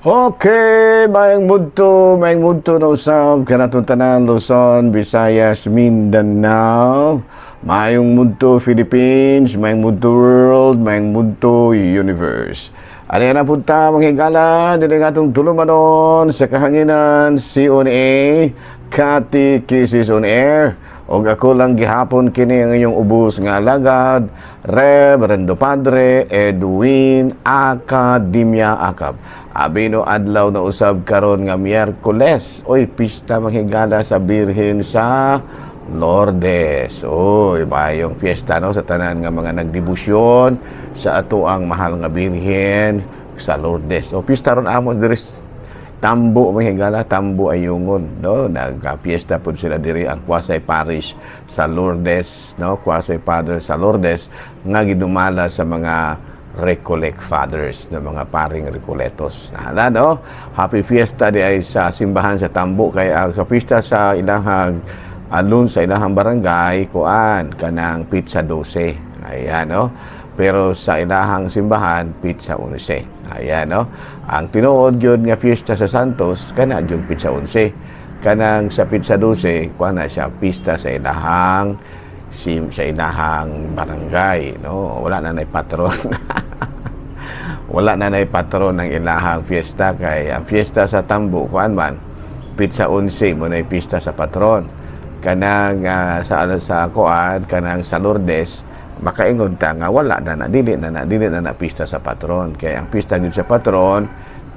Okay, maayong mudto na usab kanatong tanan, Luzon, Visayas, Mindanao. Maayong mudto, Philippines, maayong mudto, world, maayong mudto, universe. Ano na punta mga higala, dili nga atong tulumanon sa kahanginan, CONA, Catechism on Air. Og ako lang gihapon kini ang inyong ubos nga alagad, Reverendo Padre Edwin Academia Acab. Abino adlaw na usab karon nga Miyerkules. Oy, pista, mga higala, sa Birhen sa Lourdes. Oy, maayong fiesta, no, sa tanan nga mga nagdebosyon sa ato ang mahal nga Birhen sa Lourdes. O pista ron amo diri Tambo, mga higala, Tambo Ayungon, no? Nagka-fiesta po sila diri, ang quasi parish sa Lourdes, no? Quasi Father sa Lourdes nga gidumala sa mga Recollect Fathers na mga paring Recoletos. Nahala, no? Happy fiesta di ay sa simbahan sa Tambo kay ang sa pista sa ilahang alun sa ilahang barangay, kuan, kanang petsa 12. Ayan, no? Pero sa ilahang simbahan, petsa 11. Ayan, no? Ang tinuod gyud nga fiesta sa Santos kana gyud petsa 11. Kanang sa petsa 12, kuan na siya, pista sa ilahang barangay, no? Wala na nay patron. Wala na nay patron ng ilahang fiesta kay ang fiesta sa Tambo, kuan man, petsa 11 mo na pista sa patron. Kanang sa kuan, kanang sa Lourdes, makaingon ta nga wala na na dili na na pista sa patron kay ang pista gyud sa patron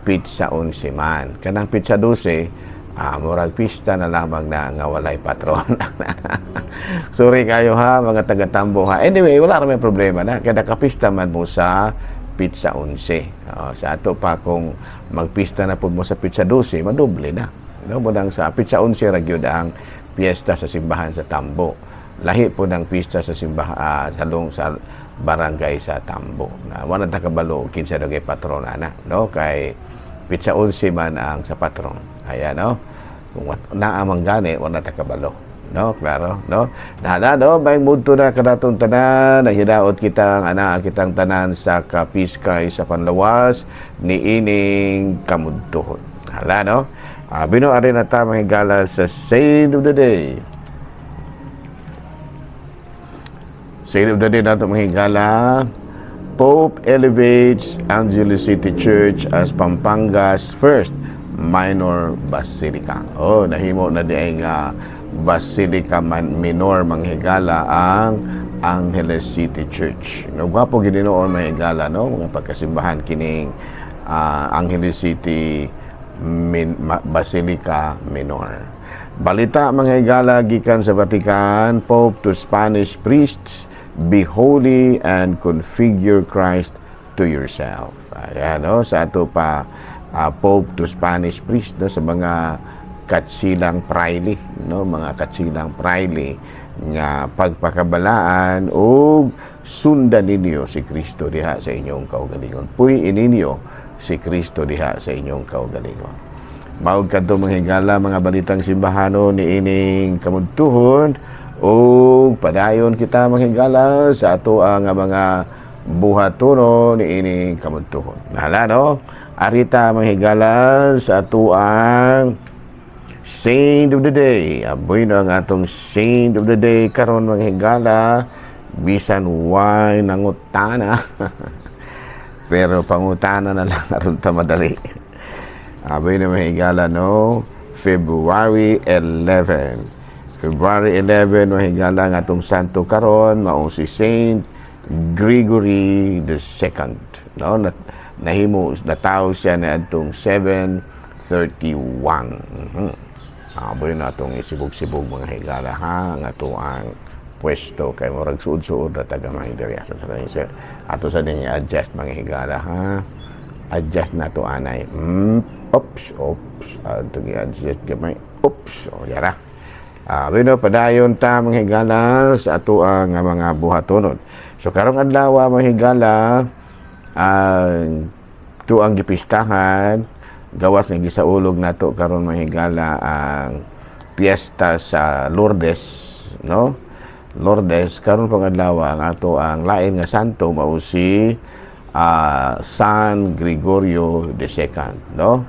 petsa 11 man. Kanang petsa 12, murag pista na lamang na nga walay patron. Sorry kayo ha, mga taga-Tambo ha. Anyway, wala ra may problema na kada kapista man mo sa petsa 11. Oh, sa ato pa kung magpista na pud mo sa petsa 12, madoble na. No, munang sa petsa 11 ra gyud ang piyesta sa simbahan sa Tambo. Lahi po ng pista sa simbahan sa long sa barangay sa Tambo. Na wala ta kabalo kinsa daw kay patron ana, no? Kay petsa 11 man ang sa patron. Ayan, no? Kung naa man gani, wala ta kabalo. No, klaro, no? Nahala, no, may mudto na kanatong tanan, naghidaot kitang ana kitang tanan sa kapiskay sa panlawas ni ining kamudtuhon. Hala, no? Bino ari na ta, mga higala, sa Saint of the Day. Saint of the Day nato, mga higala, Pope elevates Angeles City Church as Pampanga's first minor basilica. Oh, nahimo na di ay nga Basilica man Minor, mga higala, ang Angeles City Church. No, gwapo gid noon, mga higala, no, mga pagkasimbahan kining Angeles City Basilica Minor. Balita, mga higala, gikan sa Vatican, Pope to Spanish priests, "Be holy and configure Christ to yourself." Ayan, no? Sa ato pa Pope to Spanish priest, no? Sa mga katsilang praile, no? Mga katsilang praile nga pagpakabalaan o sundan ninyo si Kristo diha sa inyong kaugalingon. Puy ninyo si Kristo diha sa inyong kaugalingon. Maog kadto, mga higala, mga balitang simbahano ni ining kamudtuhon ug padayon kita, mga higala, sa ato ang mga buhatono ni ining kamudtuhon. Nahala, no? Arita, mga higala, sa ato ang Saint of the Day. Aboy na ang atong Saint of the Day karon, mga higala, bisan way nangutana. Pero pangutana na lang aron ta madali. Aboy na, mga higala, no? February 11. February 11, mga higala, ang atong santo karon mao si Saint Gregory the Second. No? Nahimo natawo siya na adtong 731. Aboy na atong isibog-sibog, mga higala, ha, ang ato ang pwesto kay murag suod-suod ra taga mga diri sa sir. Ato sa din adjust, mga higala, ha. Adjust na to anay. Oops, oops. Ato gi-adjust gamay. Oops, o yara. Bueno, padayon ta, mga higala, sa ato ang mga buhatonon. So karong adlaw, mga higala, ang tuang gipistahan gawas nga gisaulog nato karon, mga higala, ang piyesta sa Lourdes, no? Lourdes karon pang adlaw, ang ato ang lain nga santo mao si San Gregorio II, no?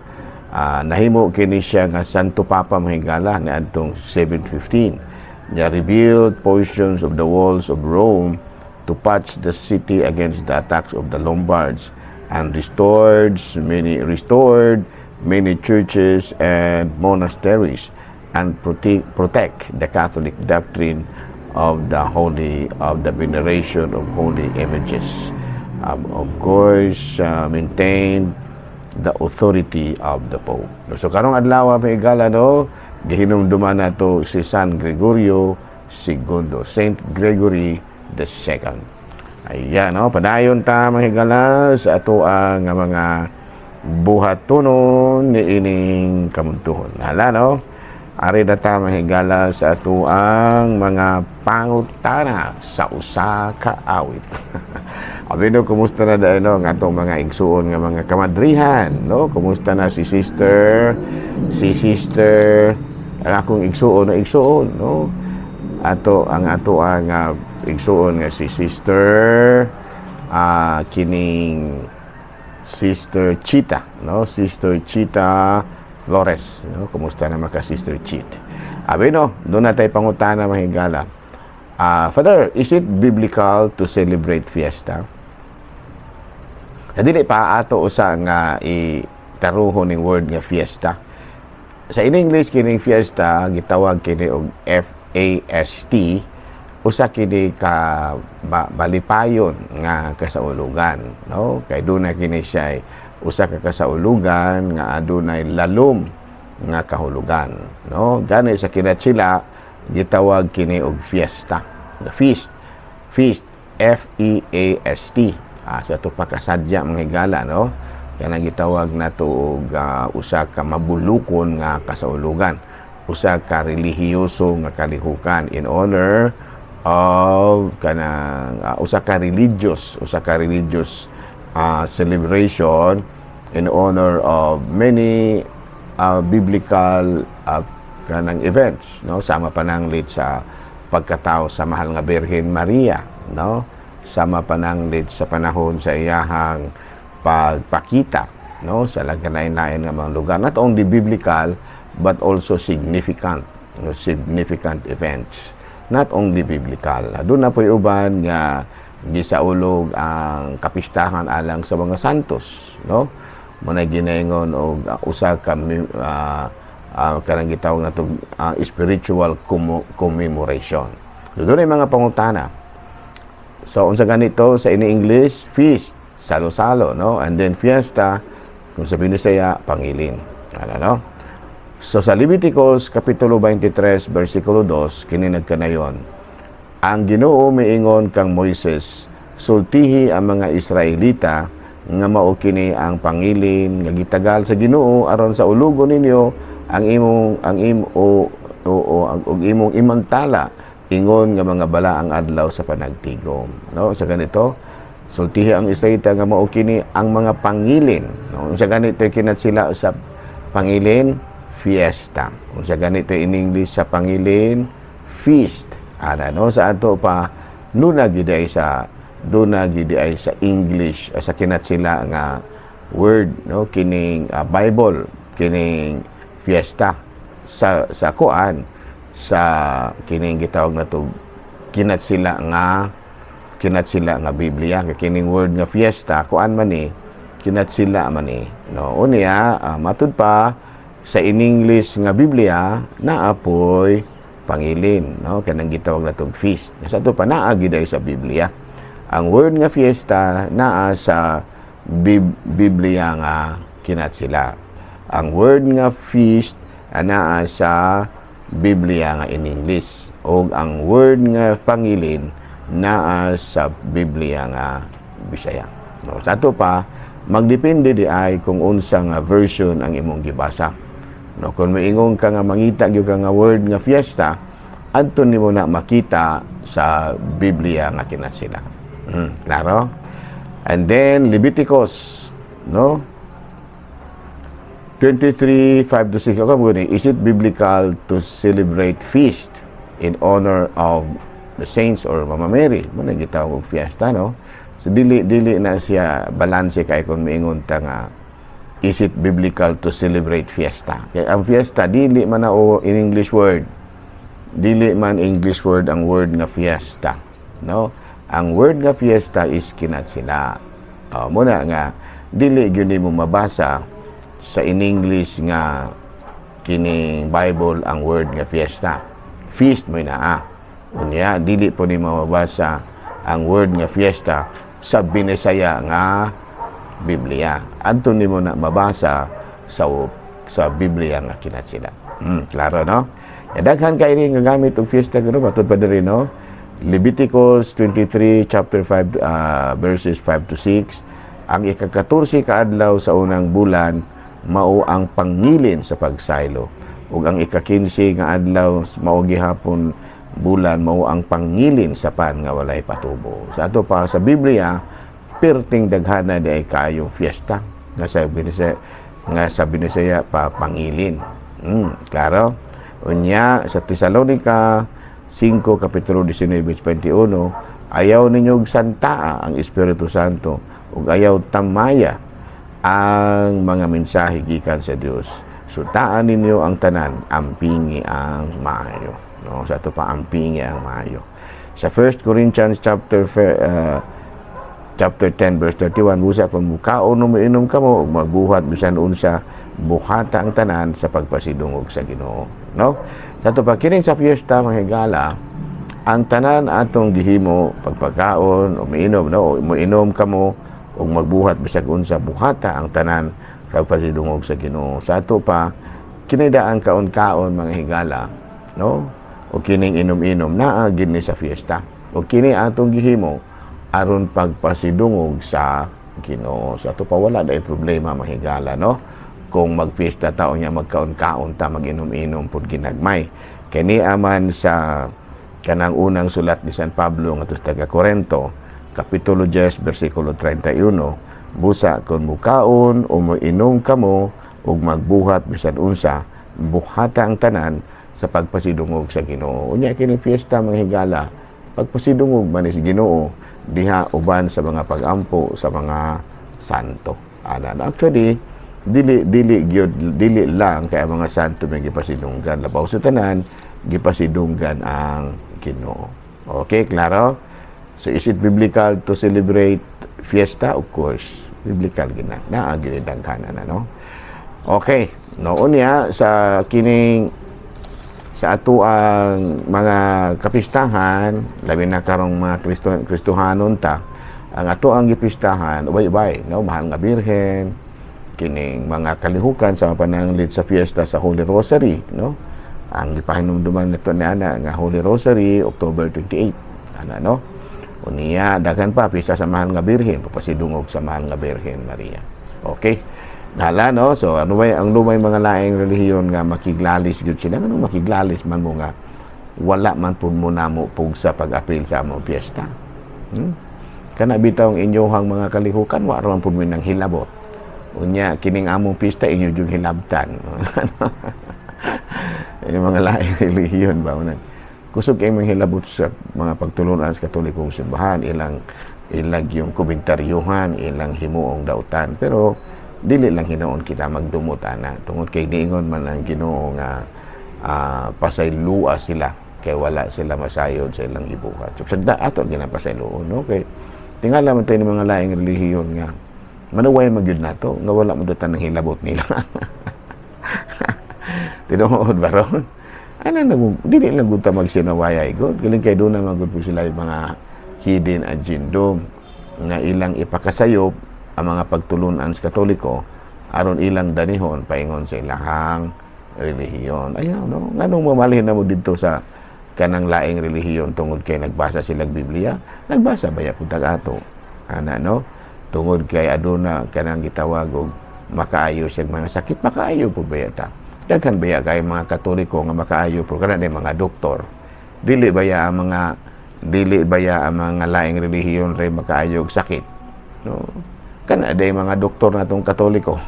Nahimo kini siya nga Santo Papa, mga higala, niadtong 715. Niya rebuilt portions of the walls of Rome to patch the city against the attacks of the Lombards and restored many churches and monasteries and protect the Catholic doctrine of the veneration of holy images. Of course, maintained the authority of the Pope. So karong adlaw, mga higala, no, gihinumduman nato si San Gregorio II, Saint Gregory II. Ayan, no, padayon ta, mga higala, sa ato ang mga buhatonon niining kamuntuhon. Hala, no? Ari na ta, mga higala, sa ato ang mga pangutana sa usa ka awit. Abi no, kumusta na dahil, no, ang atong mga igsuon nga mga kamadrihan, no? Kumusta na si sister, ang akong igsuon na igsuon, no? Ato ang igsuon nga si sister, kining Sister Chita, no? Sister Chita Flores, no? Kumusta naman ka, Sister Chit? Abi no, duna tay pangutana, mga higala. Father, is it biblical to celebrate fiesta? Dili pa ato usa nga itaruhon ning word nga fiesta. Sa in English, kining fiesta gitawag kini og FAST, usa kini ka malipayon nga kasaulugan, no? Kay duna kini siya usa ka kasaulugan nga adunay lalom nga kahulugan, no? Gani sa kinatsila gitawag kini og fiesta. The feast. Feast, F E A S T. Sa ato pakasadya, mga higala, no? Kanang gitawag nato og usa ka mabulukon nga kasaulugan, usa ka relihiyoso nga kalihukan in honor of kanang usa ka religious celebration in honor of many biblical kanang events, no? Sama pananglit sa pagkatao sa mahal nga Birhen Maria, no? Sama pananglit sa panahon sa iyahang pagpakita, no, sa laganayn-lain nga mga lugar, not only biblical but also significant, no, significant events, not only biblical. Duna po'y uban nga gisaulog ang kapistahan alang sa mga santos, no? Mao na ginaingon og usa ka kanang gitawag nato spiritual commemoration. So, duna mga pangutana. So, unsa ganito sa ini English, feast, salo-salo, no? And then fiesta, kung sa Binisaya, pangilin. Ano, no? So, sa Leviticus, Kapitulo 23, versikulo 2, kini nagkanayon. Ang Ginoo miingon kang Moises, "Sultihi ang mga Israelita nga mao kini ang pangilin nga gitagal sa Ginoo aron saulugon ninyo ang imong ang im o ang og imong imantala ingon nga mga balaang adlaw sa panagtigom," no? Sa ganito, sultihi ang Israelita nga mao kini ang mga pangilin, no? Unsa ganito kinatsila sa pangilin? Fiesta. Unsa ganito in English sa pangilin? Feast. Ana, no? Sa ato pa, duna gid ay sa English, sa kinatsila nga word, no, kining Bible, kining fiesta sa kuan, sa kining gitawag nato kinatsila nga Biblia, kay kining word nga fiesta, kuan man ni, kinatsila man ni, no? Unya, matud pa sa in English nga Biblia, naapoy pangilin, no, kanang gitawag natong feast. Sa ato pa, naa gid ay sa Biblia ang word nga fiesta, naa sa Biblia nga kinatsila ang word nga feast, naa sa Biblia nga in English, ug ang word nga pangilin naa sa Biblia nga Bisaya, no? Sa ato pa, magdepende di ay kung unsa nga version ang imong gibasa, no? Kung moingon ka nga mangita gyud ka nga word nga fiesta, adto nimo na makita sa Biblia nga kinatsila. Klaro? And then Leviticus, no, 23, 5 to 6. Okay, muna, is it biblical to celebrate feast in honor of the saints or Mama Mary? Mao na gitawag og fiesta, no? So dili dili na siya balanse kay kung miingon ta nga is it biblical to celebrate fiesta. Kay ang fiesta dili man na o in English word. Dili man English word ang word nga fiesta, no? Ang word nga fiesta is kinatsila. Oh, muna nga dili gyud nimo mabasa sa in English nga kining Bible ang word nga fiesta. Feast mo na. Unya dili po nimo mabasa ang word nga fiesta sa Binisaya nga Biblia. Adto nimo na mabasa sa Biblia nga kinatsila. Klaro, no? Ya, daghan kay ni nga gamit og fiesta gano matud pa diri, no? Leviticus 23 chapter 5, verses 5 to 6: Ang ika-14 ka adlaw sa unang bulan mao ang pangilin sa pagsaylo, ug ang ika-15 nga adlaw mao gihapon bulan mao ang pangilin sa pan nga walay patubo. Sa ato pa sa Biblia, perting daghana di ay kaayong fiesta nga sa Binisaya pa pangilin. Klaro? Unya sa Tesalonica 5 kapitulo 19 verse 21: Ayaw ninyo santaa ang Espiritu Santo ug ayaw tamaya ang mga mensahe gikan sa Dios. Sutaan ninyo ang tanan, ampingi ang maayo. No, sa ato pa, ampingi ang maayo. Sa 1 Corinthians chapter 10 verse 31: Busa kung mukaon o moinom kamo ug magbuhat bisan unsa, buhata ang tanan sa pagpasidungog sa Ginoo, no? Sa ato pa kini sa fiesta, mga higala, ang tanan atong gihimo pagpagkaon o miinom, no, o moinom kamo ug magbuhat bisag unsa, buhata ang tanan pagpasidungog sa Ginoo. Sa ato pa kini ang kaon-kaon, mga higala, no, o kining inom-inom naa gini sa fiesta o kini atong gihimo aron pagpasidungog sa Ginoo. Sa ato pa, wala dahil problema, mga higala, no, kung magfiesta ta niya magkaon-kaon ta, maginom-inom pud ginagmay. Kini aman sa kanang unang sulat ni San Pablo ngadto sa taga Korento, kapitulo 10 bersikulo 31: Busa kung mukaon o moinom kamo ug magbuhat bisan unsa, buhata ang tanan sa pagpasidungog sa Ginoo. Unya kini fiesta, mga higala, pagpasidungog man is Ginoo diha uban sa mga pagampo sa mga santo. Ana, actually dili dili gyud, dili lang kay ang mga santo may gipasidunggan, labaw sa tanan gipasidunggan ang Ginoo. Okay, klaro? So is it biblical to celebrate fiesta? Of course, biblical gina. Naa gini daghanan na, no? Okay, noon niya sa kining sa ato ang mga kapistahan, labi na karong mga Kristo, Kristohanon ta, ang ato ang gipistahan ubay-ubay, no, Mahal nga Birhen, kining mga kalihukan sa pananglit sa fiesta sa Holy Rosary, no? Ang gipahinumduman nito ni ana nga Holy Rosary, October 28. Ana, no? Unya daghan pa, pista sa Mahal nga Birhen, papasidungog sa Mahal nga Birhen Maria. Okay. Dala, no? So ano ba ang lumay mga laing relihiyon nga makiglalis gyud sila? Ngano makiglalis man mo nga wala man pud mo namo pug sa pag-apil sa among piyesta? Kana bitaw ang inyuhang mga kalihukan, wa ra man pud mo nang hilabot. Unya kining among pista inyo jung hilabtan. Yung mga laing relihiyon ba unang kusog kay mga hilabot sa mga pagtulunan sa Katolikong simbahan, ilang ilag yung komentaryuhan, ilang himuong dautan, pero dili lang hinuon kita magdumot ana tungod kay niingon man ang Ginoo nga pasaylua sila kay wala sila masayod sa ilang gibuhat. So sa ato ginapasayloon, no, kay tingala man tayo ng mga laing relihiyon nga manuway man gyud nato nga wala mo datan ng hilabot nila. Tinuod ba ron? Ano nag dili lang gud ta magsinawayay god. Galing kay doon naman gud po sila yung mga hidden agenda nga ilang ipakasayop ang mga pagtulunan sa Katoliko aron ilang danihon paingon sa ilahang relihiyon. Ayaw, no? Nganong mamalhin na mo dito sa kanang laing relihiyon tungod kay nagbasa silang Biblia? Nagbasa ba ya pud ato? Ana, no? Tungod kay aduna kanang gitawag og makaayo siya mga sakit, makaayo po ba ta? Daghan ba ya kay mga Katoliko nga makaayo po kana mga doktor? Dili ba ya ang mga laing relihiyon ray makaayo og sakit? No. Kana day mga doktor natong Katoliko.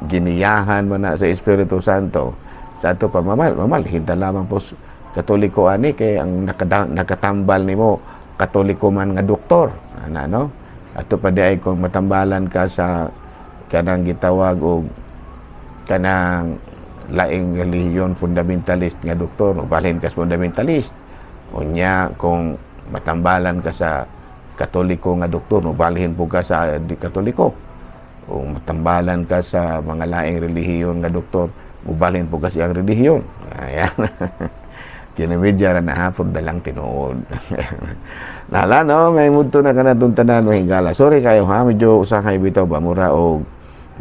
Giniyahan man na sa Espiritu Santo. Sa ato pa mamal, mamal hinta lamang po Katoliko ani kay ang nakatambal nimo Katoliko man nga doktor. Ana, no? Ato pa di ay kung matambalan ka sa kanang gitawag og kanang laing relihiyon, fundamentalist nga doktor, balhin ka sa fundamentalist. Unya kung matambalan ka sa Katoliko nga doktor, mobalhin po ka sa di Katoliko. O matambalan ka sa mga laing relihiyon nga doktor, mobalhin po ka sa iyang relihiyon. Ayan. Kinamedya ra na hapon dalang tinuod. Nala no, may mudto na kanatong tanan, mga higala. Sorry kayo ha, medyo usahay bitaw ba mura og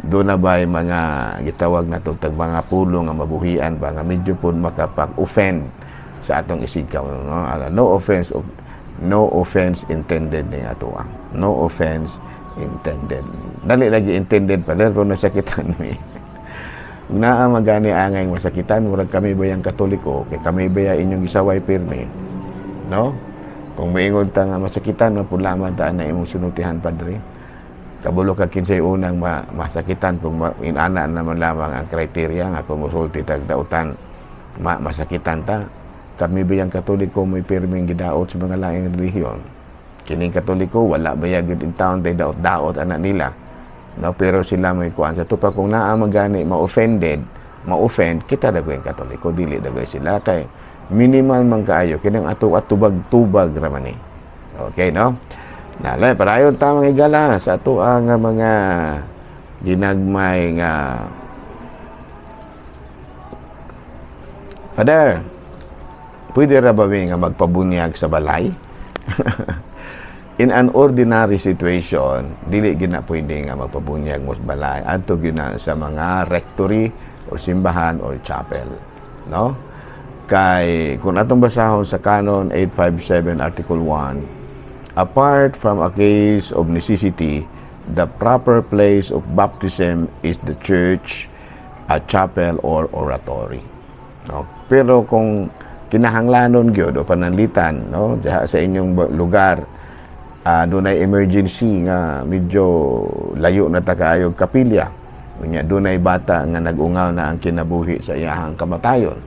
doon na ba mga gitawag na tag mga pulong nga mabuhian ba nga medyo pud makapag-offend sa atong isigkaw, no? Ala, no offense intended ni ato ah. No offense intended. Dali lagi intended pa pero nasakitan mi. Kung naa magani angay masakitan, murag kami ba yung Katoliko, kay kami ba inyong gisaway pirmi, no? Kung maingon ta nga masakitan, mapulaman ta na imong sinultihan, padre. Kabulo ka kinsay unang masakitan kung inana naman lamang ang criteria nga kung musulti tag dautan masakitan ta. Kami ba yung Katoliko may pirming gidaot sa mga laing relihiyon? Kining Katoliko wala ba gyud in town tay daot-daot ana nila, no? Pero sila may kuan sa tupa. Kung naa magani ma-offended, ma-offend kita ra yung Katoliko, dili ra sila, kay minimal man kaayo kinang ato atubag-tubag ra man eh. Okay, no? Nalay, parayon ta, mga higala, sa ato ang mga ginagmay nga Father, pwede ra ba mi nga magpabunyag sa balay? In an ordinary situation, dili gina pwede nga magpabunyag mo sa balay. Adto gina sa mga rectory o simbahan or chapel, no? Kay kung atong basahon sa Canon 857 Article 1, apart from a case of necessity, the proper place of baptism is the church, a chapel or oratory. No? Pero kung kinahanglanon gyud o pananlitan, no, diha sa inyong lugar dunay emergency nga medyo layo na ta kaayo kapilya. Unya dunay bata nga nag-ungaw na ang kinabuhi sa iyahang kamatayon.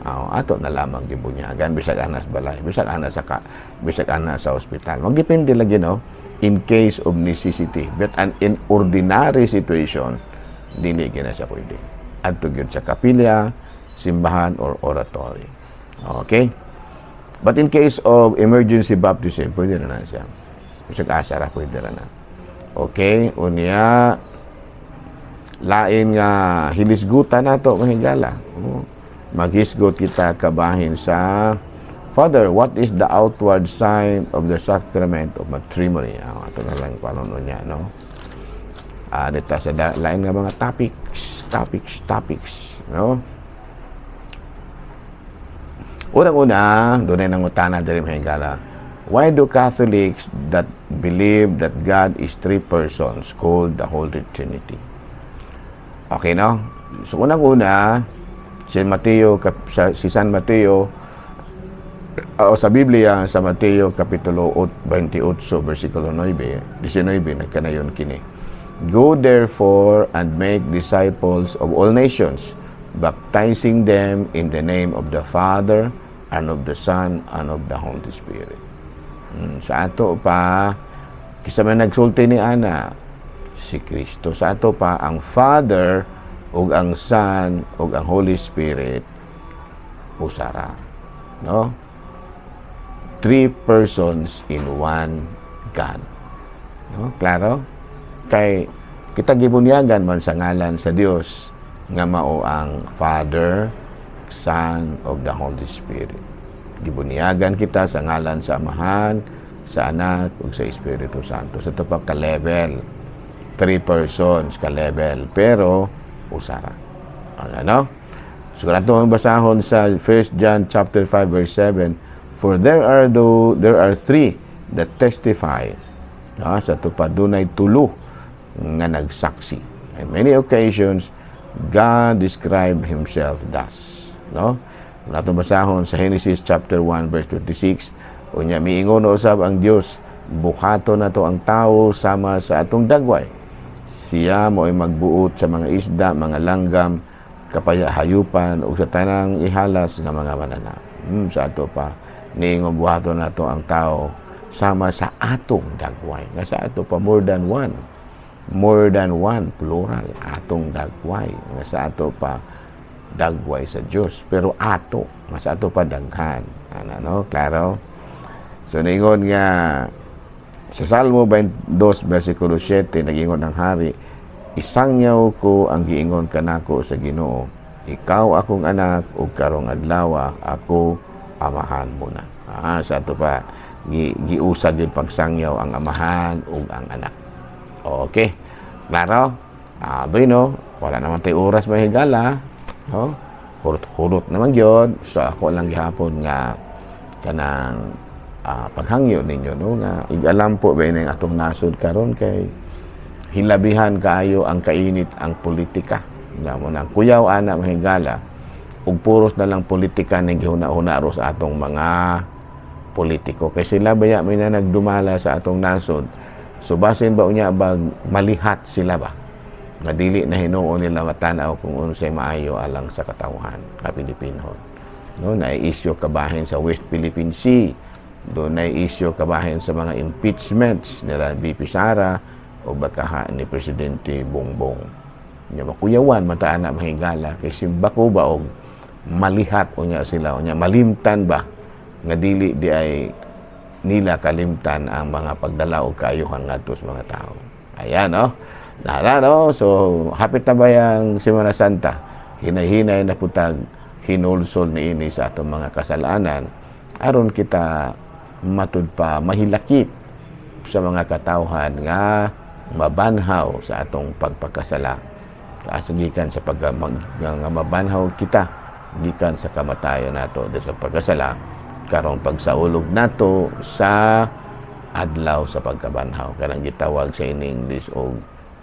Ato na lamang gibunyagan bisag ana sa balay, bisag ana sa ospital. Magdepende lagi, no, in case of necessity. But an in ordinary situation, dili gyud na siya pwede. Adto gyud sa kapilya, simbahan or oratory. Okay? But in case of emergency baptism, pwede na na siya. Bisag asa ra, pwede ra na. Okay? Unya, lain nga hilisgutan nato, mga higala. Oh. Maghisgot kita kabahin sa Father, what is the outward sign of the sacrament of matrimony? Ato na lang paano niya, no? Dito sa lain nga mga topics, topics, topics, no? Unang-una, doon ay nangutana diri, mga higala. Why do Catholics that believe that God is three persons called the Holy Trinity? Okay, no? So, unang-una, si San Mateo, o sa Biblia, sa Mateo Kapitulo 28, versikulo 9, 19, nagkanayon kini. "Go therefore and make disciples of all nations, baptizing them in the name of the Father and of the Son and of the Holy Spirit." Sa ato pa, kisa man nagsulti ni ana, si Kristo. Sa ato pa, ang Father ug ang Son ug ang Holy Spirit usara. No? Three persons in one God. No? Klaro? Kay kita gibunyagan man sa ngalan sa Dios nga mao ang Father, Son, ug the Holy Spirit. Gibunyagan kita sa ngalan sa Amahan, sa Anak, ug sa Espiritu Santo. Sa tupak ka level, three persons ka level, pero usara. Ano? So kung ato ang basahon sa 1 John chapter 5 verse 7, "For there are three that testify." No? Sa tupad dunay tulo nga nagsaksi. In many occasions, God described himself thus. No? Kung ato basahon sa Genesis chapter 1 verse 26, unya miingon usab ang Dios, "Buhaton nato ang tao sama sa atong dagway. Siya mo ay magbuot sa mga isda, mga langgam, kapaya hayupan ug sa tanang ihalas nga mga mananap." Sa ato pa niingon buhaton nato ang tao Sama sa atong dagway. Nga sa ato pa, more than one. More than one, plural, atong dagway. Nga sa ato pa, dagway sa Dios, pero ato, nga sa ato pa, daghan. Ano, no? Klaro? So, ningon nga, sa Salmo 22, versikulo 7, nagingon ang hari, "Isangyaw ko ang giingon kanako sa Ginoo. Ikaw akong anak, ug karong adlaw ako amahan mo na." Ah, sa ato pa, giusag yung pagsangyaw ang amahan ug ang anak. Okay. Klaro? Ah, no? Wala naman tayo oras, mahigala. No? Hurot-hurot naman yun. So ako lang gihapon nga kanang paghangyo ninyo, no, nga igalam po ba ning atong nasod karon kay hilabihan kaayo ang kainit ang politika nga mo nang kuyaw ana, mahigala, ug puros na lang politika ning gihuna-huna ro sa atong mga politiko kay sila baya may na nagdumala sa atong nasod. So basin ba unya bag malihat sila ba nga dili na hinuon nila matanaw kung unsay maayo alang sa katawhan ka Pilipino, no? Naay issue kabahin sa West Philippine Sea do, naay issue kabahin sa mga impeachments nila VP Sara o baka ni Presidente Bongbong. Nya makuyawan mata ana, mahigala, kay simbako ba og malihat unya sila, unya malimtan ba nga dili di ay nila kalimtan ang mga pagdala og kaayuhan ngadto sa mga tao. Ayan, no? Nala, no? So, hapit na ba yung Semana Santa? Hinay-hinay na putag hinulsol ni ini sa atong mga kasalanan aron kita matud pa mahilakip sa mga katawhan nga mabanhaw sa atong pagpakasala. Taas gikan sa pag mag, nga mabanhaw kita gikan sa kamatayon nato sa pagkasala karong pagsaulog nato sa adlaw sa pagkabanhaw, kanang gitawag sa in English og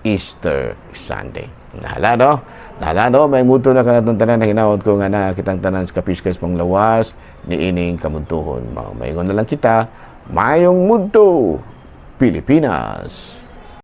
Easter Sunday. Nahala, no? Nahala, no? May muto na kanatong tanan na hinaot ko nga na kitang tanan sa kapiskas panglawas ni ining kamuntuhon. Maingon na lang kita, mayong mudto, Pilipinas!